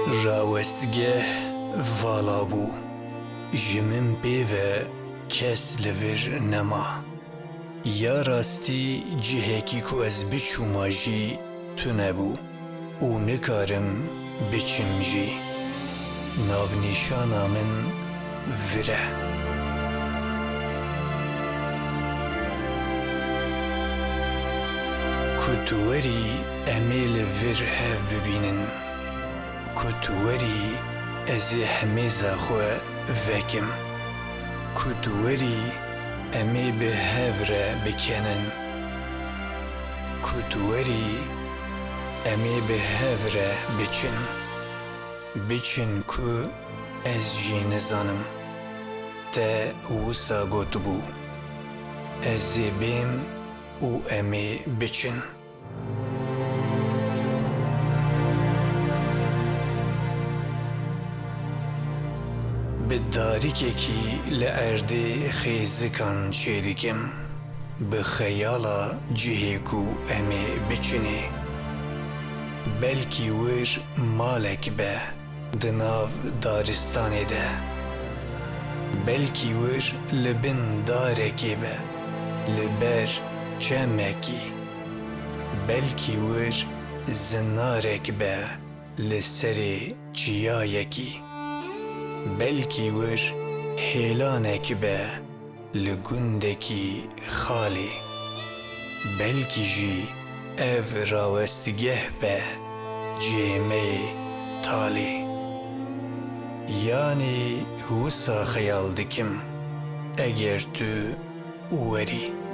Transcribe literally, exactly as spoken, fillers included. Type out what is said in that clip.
Rawestgeh vala bû. Ji min pê ve kes li vir nema. Ya rastî cihekî ku ez biçûma jî tune bû û nikarim biçim jî. Navnîşana min vir e. Ku tu werî, em ê li vir hev bibînin. Ku tu werî, ez ê hemêza xwe vekim. Ku tu werî, em ê bi hev re bikenin. Ku tu werî, em ê bi hev re biçin. Biçin ku ez jî nizanim. Te wisa gotibû, ez ê bêm û em ê biçin. Bi darikekî li erdê xêzikan çêdikim, bi xeyala cihê ku em ê biçinê. Belkî wir malek be di nav daristanê de. Belkî wir li bin darekê be, li ber çemekî. Belkî wir zinarek be li serê çiyayekî. Belkî wir hêlanek be li gundekî xalê. Belkî jî ev rawestgeh be cihê me yê talê. Yanî wisa xeyal dikim, eger tu werî.